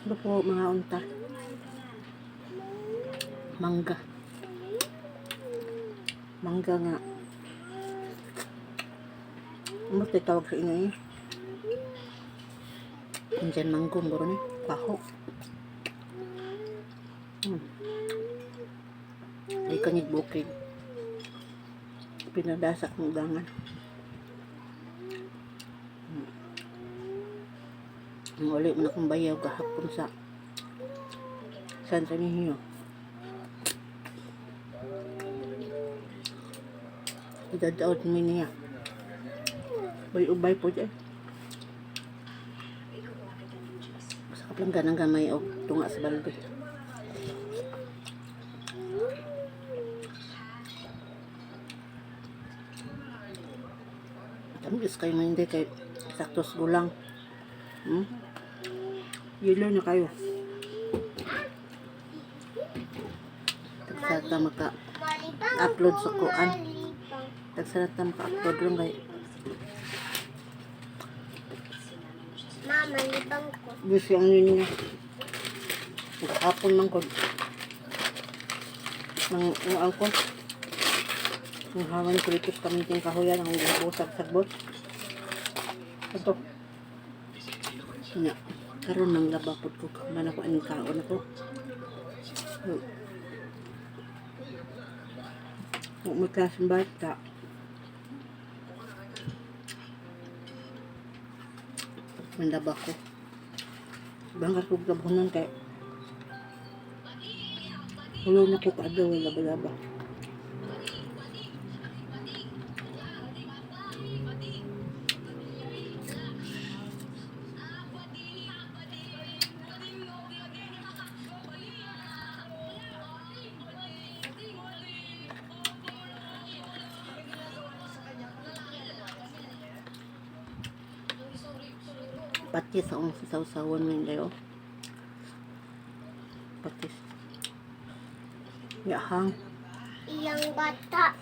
Ano po mga unta? Mangga. Mangga nga. Ano tayo tawag sa inyo eh? Indian mango, muro ni. Paho. Ay kanyag bukid. Pinadasak ng ugangan. Ang uli mo na kong bayaw gahapon sa San Remigio. Idadaot mi niya. Ubay-ubay po dyan. Sa kaplang ganang gamay og tunga sa balde. Tamis kayo man hindi kay saktos gulang. Yelo na kayo. Tagsata maka Malipang upload ko, sa kuan. malipang. Tagsata maka upload lang kay Ma, malipang ko. busy ang ninyo. Hapon man ko. Nang ang ko. Ang hawan ko dito sa kaminting kahoyan ang gibusag sagbot. Ito. Nga. Karon nang labapod ko man ako aning kaon ako. Huwag mo klaseng bata. Mandaba ko. Bangkat ko gabunan kay Hulo na ko kaadlaw laba-laba. Patis ang sasawsawan mo yung oh. Patis. Yahang. Iyang bata.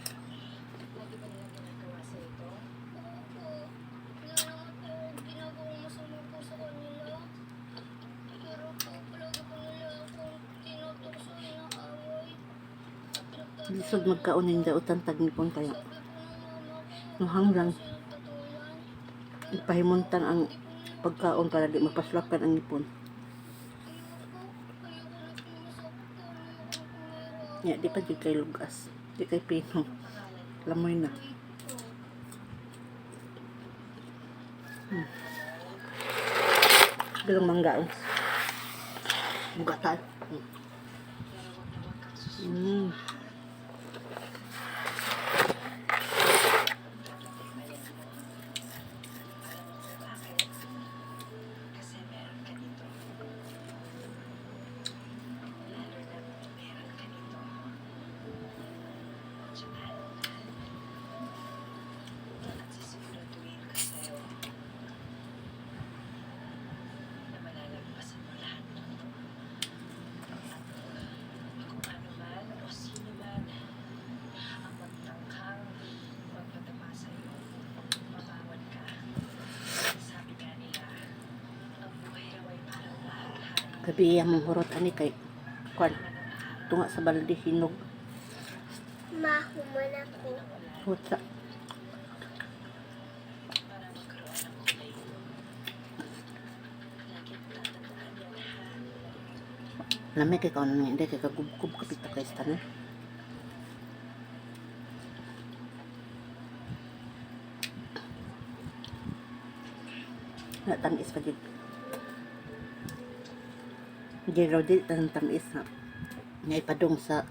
Lisod magkaon ng dautan tagnipon kaya. Nuhang lang. Ipahimuntan ang pagkaon para di mapaslakan ang ngipon. Ya, di pa di kay lugas. Di kay pino. Lamoy na. Bilang mangga. Oh. Bugatan. Kasi meron ka nito. Lalo na meron ka nito. Tsaka, at sisiguraduhin ko sa'yo na malalagpasan mo lahat ng ito. At kung ano man o sino man ang magtangkang magpatama sa'yo, mabawan ka. Sabi nga nila, ang buhay raw ay parang bahaghari. Gabi iya mong hurot ani kay kwan tunga sa balde hinog Ma, human ako. hutsa. Para magkaroon ng kulay ito. Lagi mong tatandaan yan, ha? Lami kay kaon nga hindi kay kagubkob kapita kay sa tanan. Na tamis pa jud. Di raw di tan tamis na. Nga ipadong sa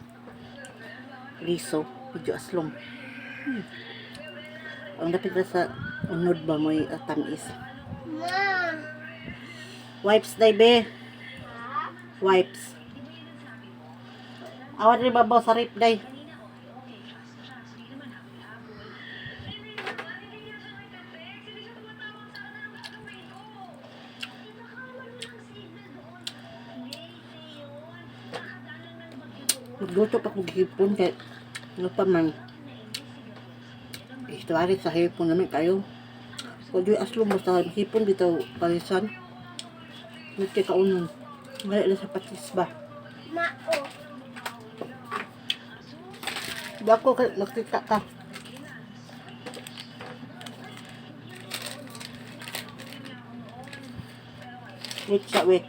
liso, medyo aslong. Ang dapit ra sa unod ba mo'y tamis. Ma. Wipes day be. Ha? Wipes. Awat rin babaw sa rip day. Magluto pa kong hipon kay ano pa man. Istuari sa hipon namin kayo. Kung di aslong basta hipon bitaw parisan. Wait kay kaunon. Wala na sa patis ba. Mao. Dako ka nakita ka. Wait sa wait.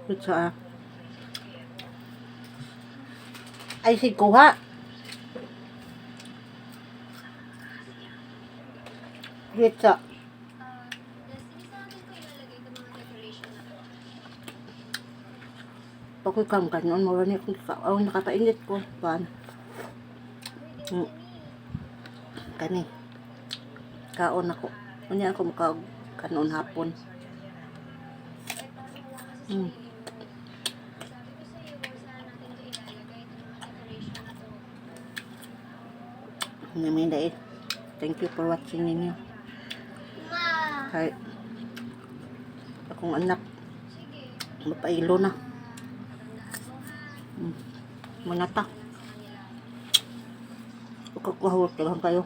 Wait sa ah. Ay si kuha. Wait sa. Pakoy kang kanon mo ni kung ka oh, nakapainit ko pan. Kani. Kaon ako. Unya ako maka kanon hapon. Ngayon dahil. Thank you for watching ninyo. Ma. Kay akong anak mapailo na. Mga ta. Ukakahawak lang kayo.